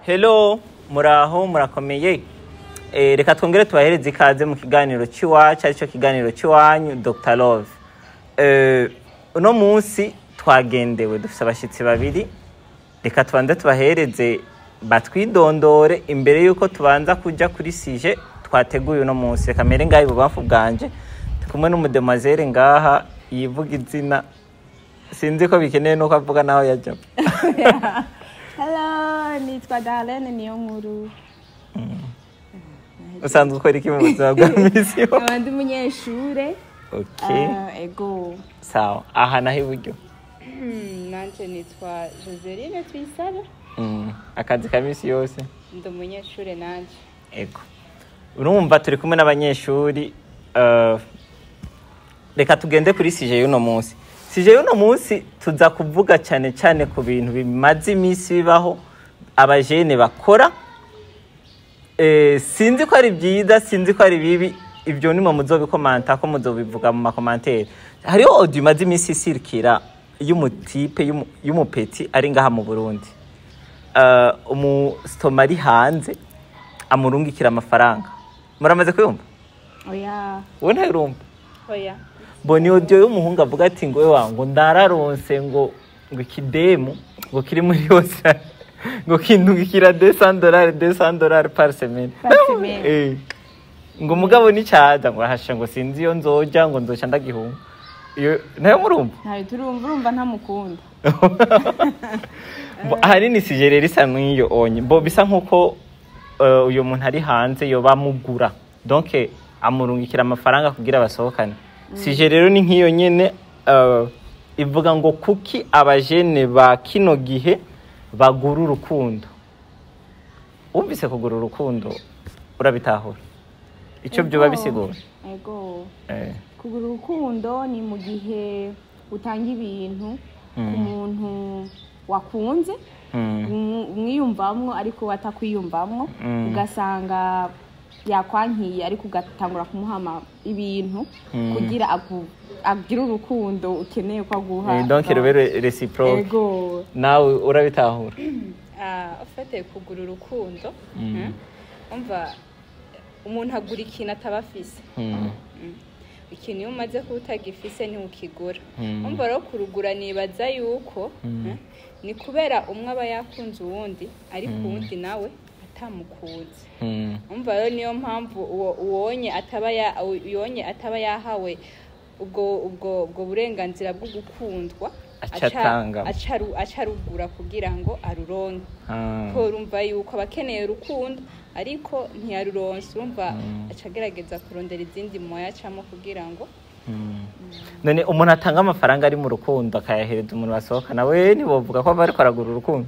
Hello, muraho, murakomeye. Reka twongere tubahereze ikaze mu kiganiro cy'iwacu, aricyo kiganiro cy'iwanyu, Dr Love. Uno munsi twagendewe, dufite abashyitsi babiri. Reka tubanze tubahereze batwidondore imbere y'uko tubanza kujya kuri sujet twateguye uno munsi. Reka mere ngaha ibubamfu bwanje ndi kumwe n'umu demoiselle ngaha yivuga izina, sinzi ko bikeneye nuko avuga naho yajya. Hello, nitwa Darlene niyo nkuru. Usanzwe ukora iki mu buzima bwa misi yose? Nkaba ndi umunyeshure. Okay. Ego. Sawa, aha naho iburyo? Nanje nitwa Joseline Tuyisabe. Akazi ka misi yose? Ndi umunyeshure nanje. Ego, urumva turi kumwe n'abanyeshuri. Reka tugende kuri sujet y'uno munsi. Sujet y'uno munsi, tuza kuvuga cyane cyane ku bintu bimaze iminsi bibaho, abajene bakora. Sinzi ko ari byiza, sinzi ko ari bibi, ibyo nimwe muzobikomanta ko muzobivuga mu ma commentaires. Hariho audio imaze iminsi isirikira y'umu type y'umu petit ari ngaha mu Burundi, umusitoma ari hanze amurungikira amafaranga. Muramaze kuyumva? Oya. Wowe ntayurumva? Oya. Mbona iyo audio y'umuhungu avuga ati ngo ewa, ngo ndararonse ngo ikidemu ngo kiri muri yose, ngo kindungikira $200, $200 par semaine. Par semaine. Ngo mugabo nicaza ngo ahasha, ngo sinzi iyo nzoja, ngo nzoca ndagihunga. Iyo nayo murumva? Ntayo turumva, urumva ntamukunda. Bo, ahanini sujet rero isa nk'iyo onye bo bisa nk'uko uyu muntu ari hanze yoba amugura, donc amurungikira amafaranga kugira basohokane. Sujet rero ni nk'iyo nyene, ivuga ngo kuki abajene ba kino gihe bagura urukundo. Wumvise kugura urukundo, urabitahura icyo byoba bisigura? Ego. Eh. Kugura urukundo ni mu gihe utanga ibintu ku muntu wakunze, umwiyumvamwo ariko we atakwiyumvamwo, ugasanga yakwankiye, ariko ugatangura kumuha ibintu kugira agire urukundo ukeneye ko aguha. Donc rube réciproque. Ego. Nawe urabitahura? Ah, ufate kugura urukundo, umva umuntu agura ikintu ataba afise. Ikintu iyo umaze kuba utagifise ntiwukigura. Umva rero, kurugura nibaza yuko ni kubera umwe aba yakunze uwundi, ariko uwundi nawe atamukunze. Umva rero, niyo mpamvu uwo uwonye ataba ya uyonye ataba yahawe ubwo burenganzira bwo gukundwa, aca atanga. Aca arugura kugira ngo aruronke. Ko urumva yuko aba akeneye urukundo ariko ntiyaruronse, urumva aca agerageza kurondera izindi moya acamo kugira ngo None umuntu atanga amafaranga ari mu rukundo, akayahereza umuntu basohokana, we ntibovuga ko aba ariko aragura urukundo?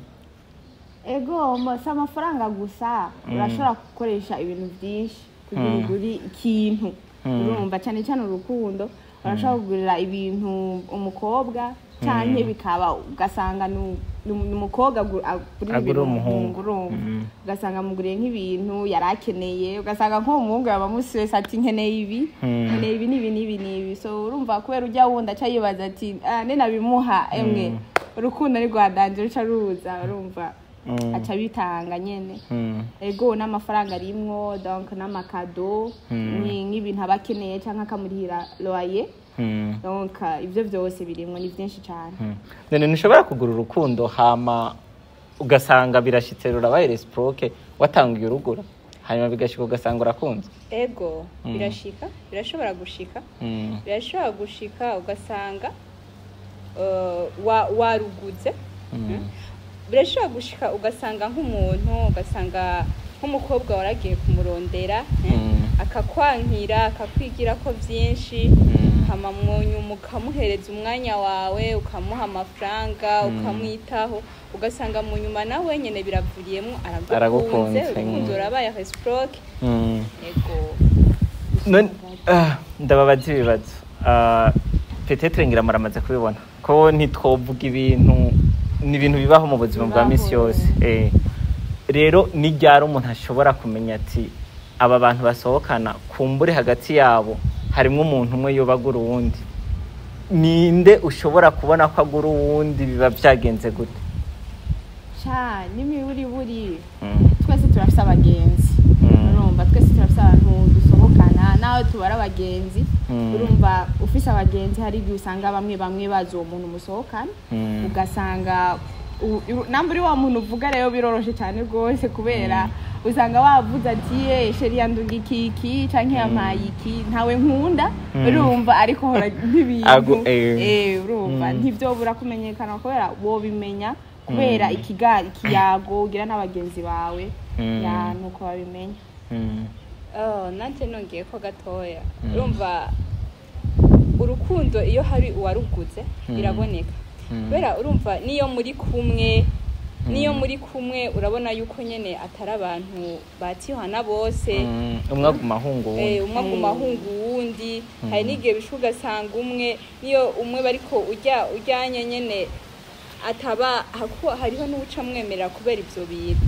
Ego, si amafaranga gusa, urashobora gukoresha ibintu byinshi kugira ugure ikintu. Urumva cyane cyane urukundo, urashobora kugurira ibintu umukobwa, canke bikaba ugasanga ni umukobwa agurira Agurira ibintu umuhungu. umuhungu, urumva ugasanga amuguriye nk'ibintu yari akeneye, ugasanga nk'uwo muhungu yaba amusi wese ati nkeneye ibi, nkeneye ibi n'ibi n'ibi n'ibi. So urumva kubera ujya wundi aca yibaza ati ah, ninabimuha, emwe urukundo ni rwadanje ruca ruza, urumva aca bitanga nyene. Ego, n'amafaranga arimwo, donc n'ama cadeaux, nk'ibintu aba akeneye, canke akamurihira loyer. Donc ivyo vyose birimwo, ni vyinshi cane. None ntushobora kugura urukundo, hama ugasanga birashitse rurabaye réciproque, watangiye urugura, hanyuma bigashika ugasanga urakunze? Ego. Birashika, birashobora gushika. Birashobora gushika ugasanga waruguze. Birashobora gushika ugasanga nk'umuntu, ugasanga nk'umukobwa waragiye kumurondera, akakwankira, akakwigira ko byinshi, hama munyuma ukamuhereza umwanya wawe, ukamuha amafaranga, ukamwitaho, ugasanga mu nyuma nawe nyene biravuriyemo, aragukunze. Aragukunze. Urukundo rurabaye réciproque. Ego. None ndababaza ibibazo. Peut-être ngira muramaze kubibona ko ntitwovuga ibintu, ni ibintu bibaho mu buzima bwa Bibaho. misi yose. Rero ni ryari umuntu ashobora kumenya ati aba bantu basohokana, kumbure hagati yabo harimwo umuntu umwe yoba agura uwundi? Ninde ushobora kubona ko agura uwundi? Biba byagenze gute? Sha, n'imiburiburi twese turafise abagenzi. Urumva, twese turafise abantu dusohokana, nawe tubara abagenzi. Urumva, ufise abagenzi, hari igihe usanga bamwe bamwe bazi uwo muntu musohokana, ugasanga namba uri wa muntu uvuga rero biroroshe cyane rwose, kubera usanga wavuze ati: "Ye chéri, yandunga iki iki canke yampaye iki, ntawe nkunda." Urumva, ariko hora nk'ibintu urumva, ntivyobura kumenyekana, kubera wobimenya kubera ikiyago ugira n'abagenzi bawe. Ya, nuko babimenya. Oh, nanjye nongeye ko gatoya. Urumva, urukundo iyo hari uwaruguze biraboneka, kubera urumva niyo muri kumwe urabona yuko nyene atari abantu batihana bose. Umwe aguma ahunga uwundi. Umwe aguma ahunga uwundi. Hari n'igihe bishuka ugasanga umwe niyo umwe bariko ujya ujyanye nyene ataba hako, hariho n'uwuca amwemerera kubera ivyo bintu.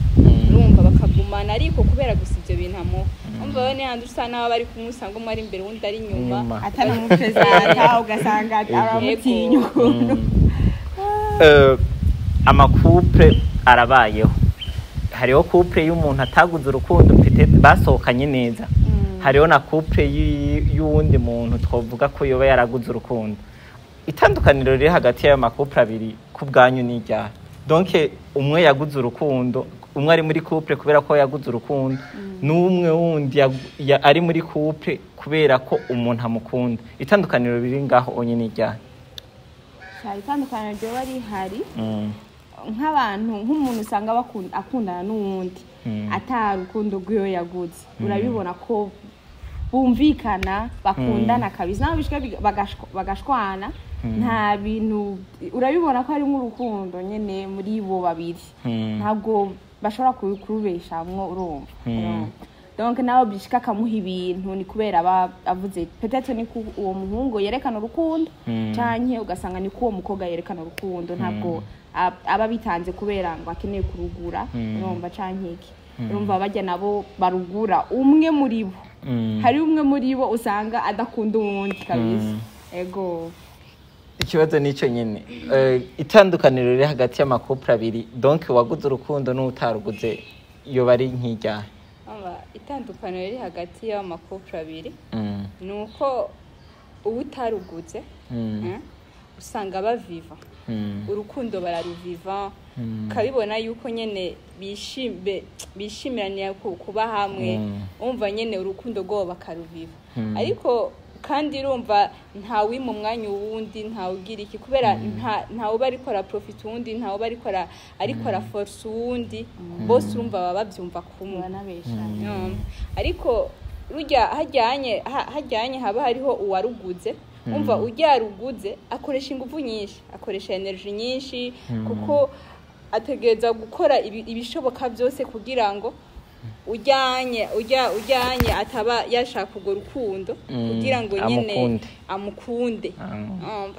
Urumva, bakagumana ariko kubera gusa ivyo bintu amuha. Umva, we n'ahandi usa n'aho bari kumwe, usanga umwe ari imbere, uwundi ari inyuma. Inyuma. Atanamupresenta, ugasanga aramutinya ukuntu. Ama couple arabayeho. Hariho couple y'umuntu ataguze urukundo, mfite basohokanye neza. Hariho na couple y'uwundi muntu twavuga ko yoba yaraguze urukundo. Itandukaniro riri hagati y'ayo ma couple abiri ku bwanyu ni iryahe? Donc umwe yaguze urukundo, umwe ari muri couple kubera ko yaguze urukundo, n'umwe wundi ari muri couple kubera ko umuntu amukunda. Itandukaniro riri ngaho onye ni iryahe? Sha, itandukaniro ryoba rihari, nk'abantu, nk'umuntu usanga akundana n'uwundi ata rukundo rw'iyo yaguze, urabibona ko bumvikana, bakundana kabisa, naho bishika bagashwana, nta bintu, urabibona ko harimo urukundo nyene muri bo babiri. Ntabwo bashobora kurubeshamwo, urumva. Urumva. Donc nawe bishika akamuha ibintu, ni kubera aba avuze peut-être ni ku uwo muhungu yerekana urukundo, canke ugasanga ni ku uwo mukobwa yerekana urukundo. Ntabwo aba bitanze kubera ngo akeneye kurugura, urumva, canke iki. Urumva, bajya nabo barugura, umwe muri bo, hari umwe muri bo usanga adakunda uwundi kabisa. Ego. Ikibazo nicyo nyene. Itandukaniro riri hagati y'ama couple abiri, donc waguze urukundo n'utaruguze, iyo bari nk'iryahe? Umva, itandukaniro riri hagati y'ayo ma couple abiri ni uko uba utaruguze, usanga baviva urukundo, bararuviva, ukabibona yuko nyene bishimiraniye kuba hamwe. Umva nyene, urukundo rwabo bakaruviva. Ariko kandi urumva, ntawima umwanya uwundi, ntawugira iki, kubera ntawuba ariko araprofita uwundi, ntawuba ariko araforce uwundi. Bose urumva baba bavyumva kumwe. Banabeshanya. Ariko rujya hajyanye haba hariho uwaruguze. Umva, ujya ruguze akoresha ingufu nyinshi, akoresha energy nyinshi, kuko ategereza gukora ibishoboka byose kugira ngo ujyanye ujya ujyanye ataba yashaka urwo rukundo, kugira ngo nyene amukunde. Amukunde.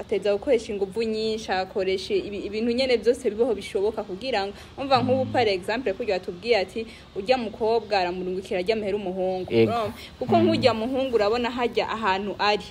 Ategereza gukoresha ingufu nyinshi, akoresha ibintu nyene byose bibaho bishoboka kugira ngo, umva, nk'ubu par exemple kugira tubwiye ati ujya mukobwa aramurungikira ajya amahera umuhungu. Ego. Urumva? Kuko nk'ujya muhungu, urabona hajya ahantu ari,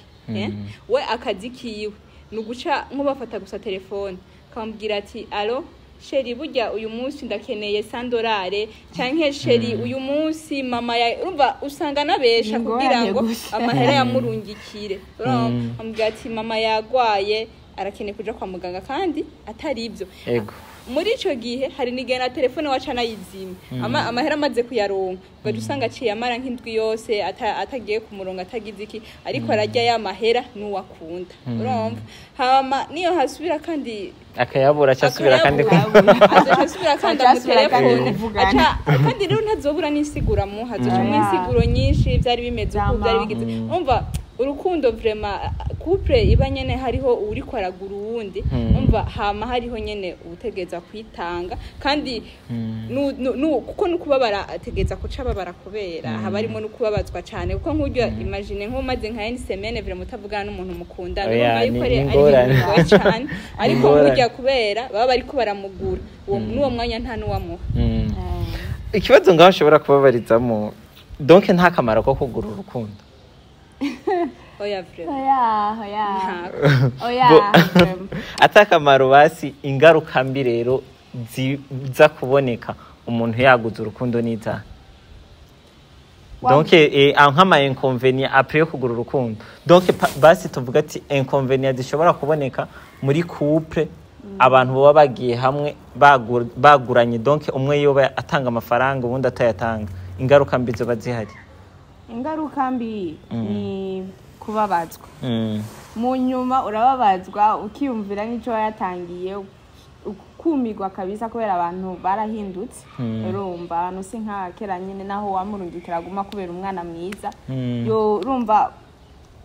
we akazi kiwe ni uguca nk'ubafata gusa telefone, akamubwira ati: "Allô chéri, burya uyu munsi ndakeneye sandorare," canke: "Chéri, uyu munsi mama ya..." Urumva, usanga nabesha Ni kugira ingorane ngo gusa. amahera yamurungikire. Urumva, amubwira ati mama yagwaye, arakeneye kuja kwa muganga, kandi atari ibyo. Ego. Muri ico gihe hari n'igihe na telefone waca anayizimya. Amahera amaze kuyaronka, ugaca usanga aciye amara nk'indwi yose atagiye ku murongo, atagize iki, ariko ararya ya mahera n'uwakunda. Urumva, hama niyo hasubira kandi akayabura, aca asubira kandi azoca asubira kandi Aca asubira kandi amutelefone. kuvugana. Kandi rero ntazobura n'insiguro amuha, azoca mu insiguro nyinshi, byari bimeze uko byari bigize. Umva, urukundo vraiment, couple iba nyene hariho uriko aragura uwundi. Umva, hama hariho nyene utegereza kwitanga, kandi kuko nukubabara, ategereza kuca ababara, kubera haba harimo no kubabazwa cane, kuko nk'uryo imagine nk'umaze nka une semaine vraiment utavugana n'umuntu mukundana, Oya, urumva yuko ni ari ingorane. ibintu bigoye cane. Ariko Ingorane. nk'urya, kubera baba bariko baramugura, uwo n'uwo mwanya nta n'uwamuha. Ikibazo ngaho ushobora kubabarizamo, donc nta kamaro ko kugura urukundo? Oya, vraiment. Oya, oya. Ntako. Oya, vraiment. Ata kamaro, basi ingaruka mbi rero. ziza kuboneka umuntu yaguze urukundo n'izaha? Donc nk'ama inconvénients après yo kugura urukundo, donc basi tuvuga ati inconvénients zishobora kuboneka muri couple, abantu baba bagiye hamwe baguranye, donc umwe yoba atanga amafaranga, ubundi atayatanga, ingaruka mbi zoba zihari. Ingaruka mbi ni kubabazwa. Mu nyuma urababazwa, ukiyumvira n'icyo wayatangiye, ukumirwa kabisa, kubera abantu barahindutse. Urumva abantu si nka kera nyine, naho wamurungikira aguma kubera umwana mwiza. Yo, urumva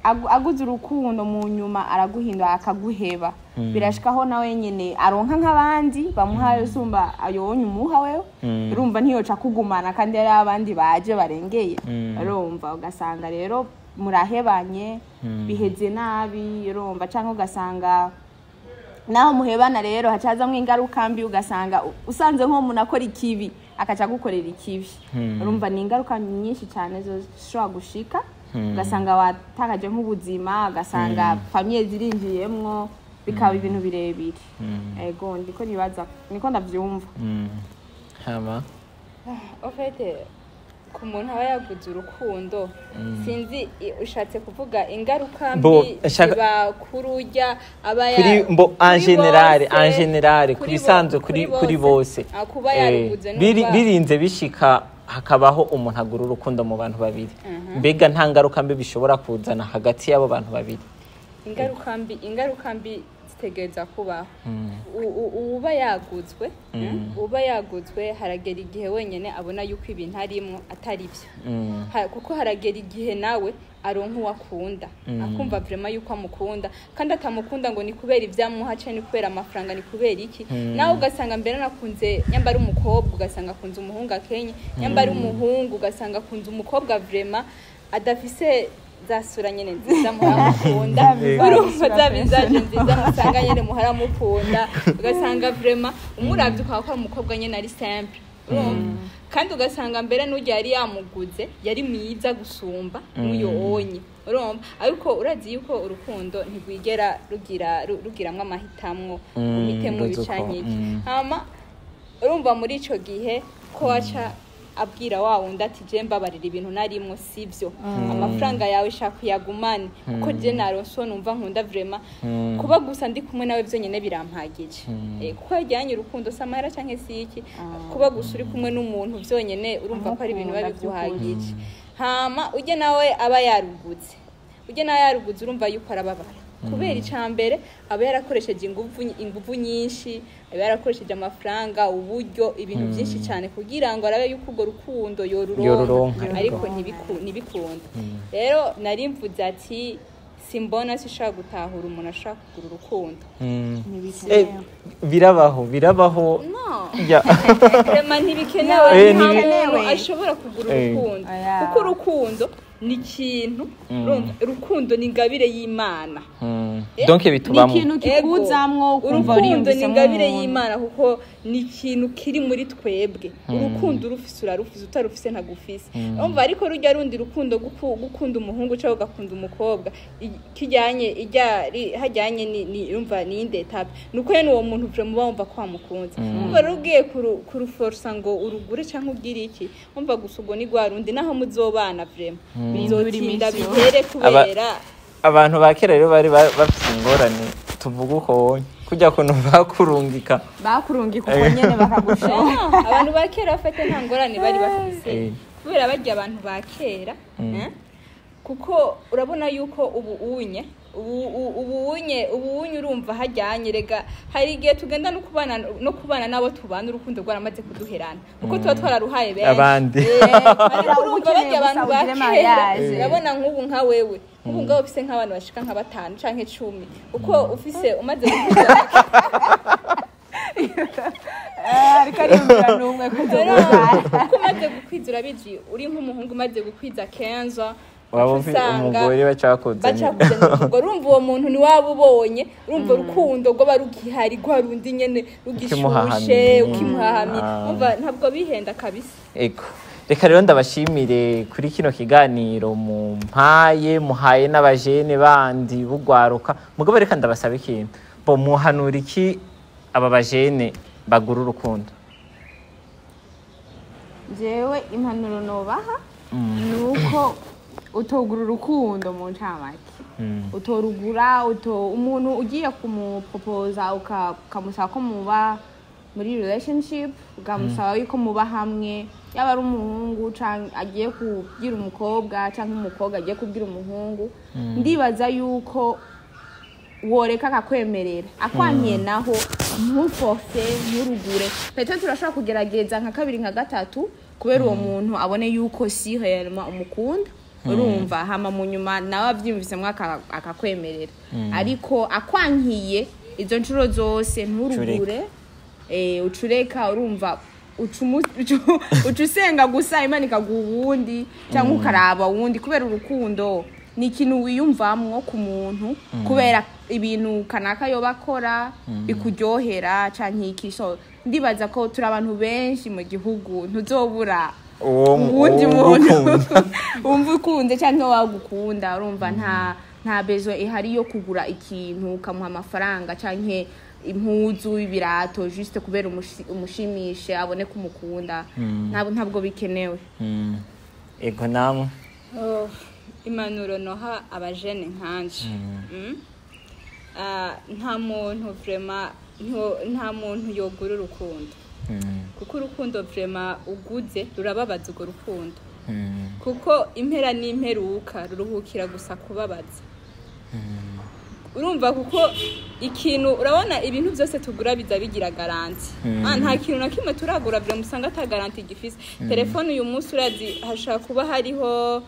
aguze urukundo, mu nyuma araguhindura, akaguheba. Birashikaho nawe nyine aronka nk'abandi bamuhaye usumba ayo wonye umuha wewe. Urumva ntiyoca kugumana, kandi hari abandi baje barengeye. Urumva ugasanga rero murahebanye, biheze nabi. Urumva, cyangwa ugasanga naho muhebana rero hacazamwo ingaruka mbi, ugasanga usanze nk'umuntu akora ikibi, akaca agukorera ikibi. Urumva ni ingaruka nyinshi cyane zishobora gushika, ugasanga watakaje nk'ubuzima, ugasanga famille zirinjiyemwo, bikaba ibintu birebire. Ego, ndiko nibaza, niko ndavyumva. Hama En fait, ku muntu aba yaguze urukundo, sinzi, ushatse kuvuga ingaruka Bo, mbi ziba kuri urya aba kuri mbo en kuri général, bose, en général, ku bisanzwe, kuri bose. Ah, kuba yaruguze Birinze bishika hakabaho umuntu agura urukundo mu bantu babiri, mbega nta ngaruka mbi bishobora kuzana hagati y'abo bantu babiri? Ingaruka mbi zitegereza kubaho. Uwuba yaguzwe, uba yaguzwe, haragera igihe wenyine abona yuko ibintu arimwo atari byo. Kuko haragera igihe nawe aronka uwo akunda, akumva vraiment yuko amukunda, kandi atamukunda ngo ni kubera ibyamuha canke ni kubera amafaranga, ni kubera iki. Nawe ugasanga mbere nakunze, nyamba ari umukobwa ugasanga akunze umuhungu akenye, nyamba ari umuhungu ugasanga akunze umukobwa vraiment adafise za sura nyene nziza muharamukunda. Urumva za visage nziza musanga nyene muharamukunda, ugasanga vraiment umuravye ukaba ko ari umukobwa nyene ari simple. Urumva, kandi ugasanga mbere n'urya yari yamuguze yari mwiza gusumba n'uyo onye. Urumva, ariko urazi yuko urukundo ntirwigera rugira rugiramwo amahitamwo, uhitemwo Ruzi uko, ibicanye iki. Hama urumva muri ico gihe ko waca abwira wa wundi ati: "Je mbabarira, ibintu narimwo sivyo, amafaranga yawe shaka uyagumane, kuko je naronse uwo numva nkunda vraiment, kuba gusa ndi kumwe nawe vyonyene birampagije." Kuko yajyanye urukundo si amahera canke si iki, kuba gusa uri kumwe n'umuntu vyonyene, urumva ko ari ibintu biba Amukunda. biguhagije. Hama ujye nawe aba yaruguze, ujye nawe yaruguze, urumva yuko arababara, kubera icya mbere aba yarakoresheje inguvu nyinshi, aba yarakoresheje amafaranga, uburyo, ibintu byinshi cyane kugira ngo arabe yuko urwo rukundo yoruronka, yoruronka, ariko ntibikunde. Rero nari mvuze ati simbona, sishobora gutahura umuntu ashaka kugura urukundo. Ntibikenewe. Birabaho, birabaho. No. Ya. Rema, ntibikenewe. Eh, Nta ntibikenewe. muntu ashobora kugura urukundo, Oya. kuko urukundo ni ikintu, urumva, urukundo ni ingabire y'Imana. Donc Ni bitubamo. ikintu kikuzamwo, ukumva Urukundo ni uriyumvisemo ingabire umuntu. y'Imana, kuko ni ikintu kiri muri twebwe. Urukundo urufise urarufise, utarufise ntagufise. Urumva, ariko rujya rundi rukundo, gukunda umuhungu cyangwa ugakunda umukobwa, kijyanye ijya hajyanye ni urumva ni indi étape, nuko yene uwo muntu vraiment uba wumva ko wamukunze. Urumva rero ugiye kuruforsa ngo urugure cyangwa ugire iki, umva gusa ubwo ni rwa rundi naho muzobana vraiment Bihindura bizotinda imico. bihere kubera Abantu ba kera rero bari bafise ingorane, tuvuga uko wonye kujya kuntu bakurungika. Bakurungika uko nyene, bakagushora. Abantu ba kera bafite nta ngorane bari bafise, kubera barya abantu ba kera, eh? Kuko urabona yuko ubu unye ubu unye urumva hajyanye, rega hari igihe tugenda no kubana n'abo tubana, urukundo rwaramaze kuduherana, kuko tuba twararuhaye benshi. Abandi. Ariko urumva Uba barya abantu ukeneye ba gusa ugire kera, mariage. urabona nk'ubu nka wewe, nk'ubu ngaho ufise nk'abantu bashika nka batanu canke 10, uko ufise umaze gukura. Ariko ariyumvira n'umwe ko Rero, kuko umaze gukwiza, urabizi, uri nk'umuhungu umaze gukwiza kenzo, Waba ufite usanga umugore bacakuzanye. Bacakuzanye umugore. Urumva uwo muntu ntiwaba ubonye, urumva urukundo rwaba rugihari, rwa rundi nyene rugishushe. Ukimuhahamye. Ukimuhahamye. Ah. Umva ntabwo bihenda kabisa. Ego. Reka rero ndabashimire kuri kino kiganiro mumpaye, muhaye n'abajene bandi bugwaruka. Mugabo reka ndabasaba ikintu. Bo muhanura iki aba bajene? bagura urukundo? Jewe impanuro nobaha ni uko utogura urukundo mu ncamake. Utorugura uto umuntu ugiye kumupropoza, ukamusaba ko muba muri relationship, ukamusaba yuko muba hamwe, yaba ari umuhungu canke agiye kubwira umukobwa canke umukobwa agiye kubwira umuhungu, ndibaza yuko woreka akakwemerera. Akwankiye naho, ntuforce, nturugure. Peut-être urashobora kugerageza nka kabiri, nka gatatu, kubera uwo muntu abone yuko si réellement umukunda, urumva? Hama mu nyuma nawe avyiyumvisemwo akakwemerera. Ariko akwankiye izo nshuro zose, nturugure, ucureka, urumva, uca usenga gusa Imana ikaguha uwundi cyangwa ukaraba uwundi, kubera urukundo ni ikintu wiyumvamwo ku muntu kubera ibintu kanaka yoba akora bikuryohera canke iki. So ndibaza ko turi abantu benshi mu gihugu, ntuzobura uwo uwundi uwo muntu ugukunda. Wumva ukunze cyangwa wagukunda. Urumva, nta besoin ihari yo kugura ikintu, ukamuha amafaranga canke impuzu, ibirato, juste kubera umushimishe, abone ko umukunda. Ntabwo bikenewe. Ego, namwe? Oh, impanuro noha abajene nkanje. Ah, nta muntu vraiment, nta muntu yogura urukundo, kuko urukundo vraiment uguze rurababaza urwo rukundo, kuko impera n'imperuka ruruhukira gusa kubabaza, urumva? Kuko ikintu, urabona, ibintu byose tugura biza bigira garantie. Ah, nta kintu na kimwe turagura vraiment usanga ata garantie gifise. Telefone uyu munsi, urazi, hashobora kuba hariho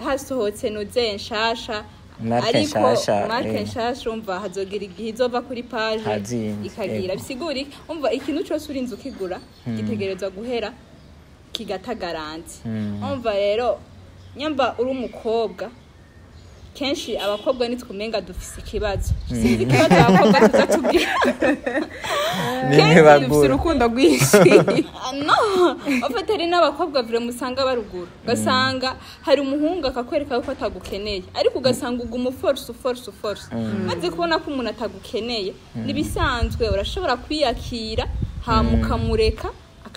hasohotse noze nshasha, Marque ariko nshasha, marque nshasha, umva, hazogira igihe izova kuri page Hazindi, ikagira bisigura iki? Umva, ikintu cyose urinze ukigura gitegerezwa guhera kigata garantie. Umva rero, nyamba uri umukobwa, kenshi abakobwa nitwe umenga dufise ikibazo, sinzi ikibazo abakobwa tuza tubwira. Nimwe Kenshi dufise bagura. urukundo rwinshi. No, afite hari n'abakobwa vraiment usanga baruguru, ugasanga hari umuhungu akakwereka yuko atagukeneye, ariko ugasanga uguma uforce, uforce, uforce. Maze kubona ko umuntu atagukeneye, nibisanzwe, urashobora kwiyakira hama ukamureka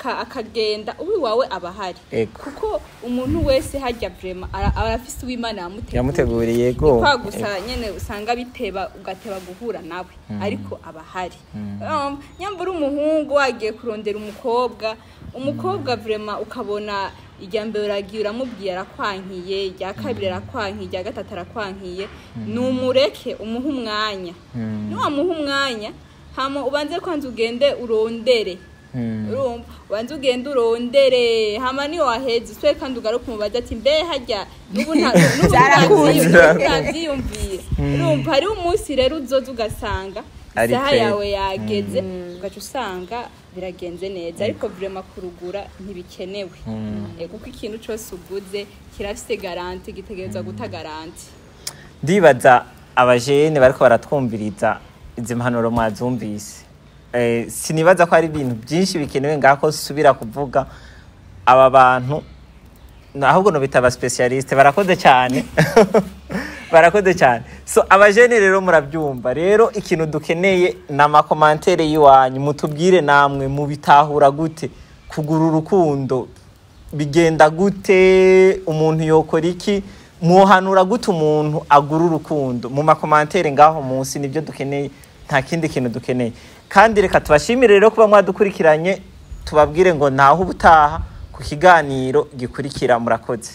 akagenda. Uwi wawe aba ahari, kuko umuntu wese hajya vraiment arafise uwimana yamuteguriye. Yamuteguriye, yego. Kwa gusa nyene usanga biteba, ugateba guhura nawe, ariko aba ahari. Nyambura umuhungu wagiye kurondera umukobwa, umukobwa vraiment ukabona irya mbere uragiye uramubwiye arakwankiye, irya kabiri arakwankiye, irya gatatu arakwankiye, numureke, umuhe umwanya. Niwamuha umwanya, hama ubanze kwanza ugende urondere, urumva, ubanze ugende urondere, hama niyo waheze usubire kandi ugaruke umubaze ati: "Mbe harya n'ubu n'ubu Byarakunze. Ntavyiyumvira?" Urumva, hariho umunsi rero uzoza ugasanga Ari isaha prêt. yawe yageze, ugaca usanga biragenze neza. Ariko vraiment kurugura ntibikenewe. Kuko ikintu cose uguze kirafise garantie, gitegerezwa guta garantie. Ndibaza abajene bariko baratwumviriza izi mpanuro mwazumvise. Sinibaza ko hari ibintu byinshi bikenewe ngako subira kuvuga. Aba bantu ahubwo no bita aba spécialiste, barakoze cyane, barakoze cyane. So abajene rero murabyumva rero, ikintu dukeneye ni amacommentaires y'iwanyu, mutubwire namwe mubitahura gute, kugura urukundo bigenda gute, umuntu yokora iki, mwohanura gute umuntu agura urukundo? Mu macommentaires ngaho munsi nibyo dukeneye, nta kindi kintu dukeneye. Kandi reka tubashimire rero kuba mwadukurikiranye, tubabwire ngo ntaho ubutaha ku kiganiro gikurikira. Murakoze.